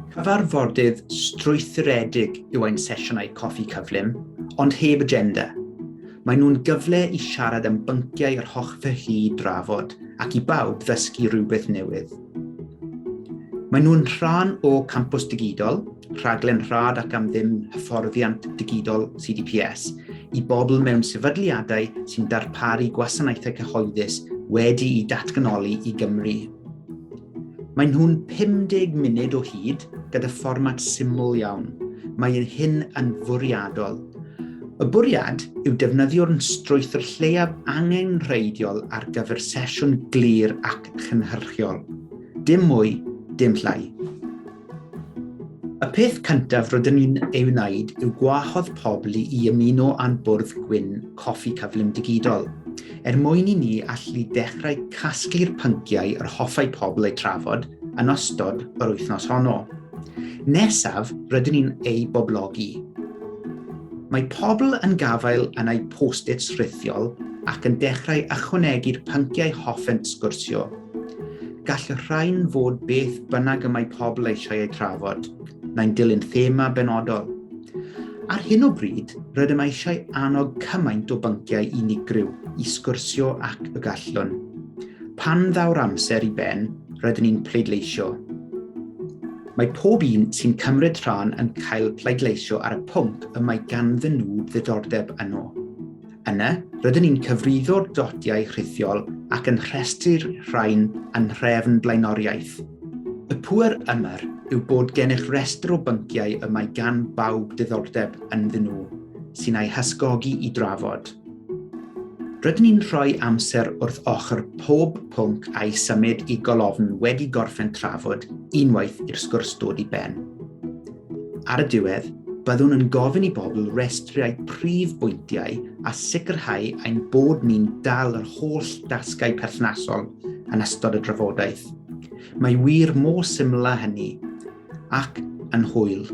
Cyfarfodydd strwythuredig yw ein sesiynau coffi cyflym, ond heb agenda. Maen nhw'n gyfle i siarad am bynciau yr hoffech chi drafod ac i bawb ddysgu rhywbeth newydd. Maen nhw'n rhan o Campws Digidol, rhaglen rhad ac am ddim hyfforddiant digidol CDPS i bobl mewn sefydliadau sy'n darparu gwasanaethau cyhoeddus wedi'u datganoli i Gymru. Maen nhw'n 50 munud o hyd gyda fformat syml iawn. Mae hyn yn fwriadol. Y bwriad yw defnyddio'r strwythur lleiaf angenrheidiol ar gyfer sesiwn glir ac chynhyrchiol. Dim mwy, dim llai. Y peth cyntaf rydyn ni'n ei wneud yw gwahodd pobl i ymuno â'n bwrdd gwyn Coffi Cyflym Digidol, er mwyn i ni allu dechrau casglu'r pynciau yr hoffai pobl eu trafod yn ystod yr wythnos honno. Nesaf, rydyn ni'n eu boblogi. Mae pobl yn gafael yn eu post-its rhithiol ac yn dechrau ychwanegu'r pynciau hoffent sgwrsio. Gall y rhain fod beth bynnag y mae pobl eisiau eu trafod, neu'n dilyn thema benodol. Ar hyn o bryd, rydym eisiau annog cymaint o bynciau unigryw i sgwrsio ac y gallwn. Pan ddaw'r amser i ben, rydyn ni'n pleidleisio. Mae pob un sy'n cymryd rhan yn cael pleidleisio ar y pwnc y mae ganddyn nhw ddiddordeb yno. Yna, rydyn ni'n cyfrifo'r dotiau rhithiol ac yn rhestru'r rhain yn nhrefn blaenoriaeth. Y pŵer yma yw bod gennych restr o bynciau y mae gan bawb diddordeb ynddyn nhw, sy'n eu hysgogi i drafod. Rydyn ni'n rhoi amser wrth ochr pob pwnc a'i symud i golofn wedi gorffen trafod unwaith i'r sgwrs dod i ben. Ar y diwedd, byddwn yn gofyn i bobl restru eu prif bwyntiau a sicrhau ein bod ni'n dal yr holl dasgau perthnasol yn ystod y drafodaeth. Mae wir mor syml â hynny, ac yn hwyl.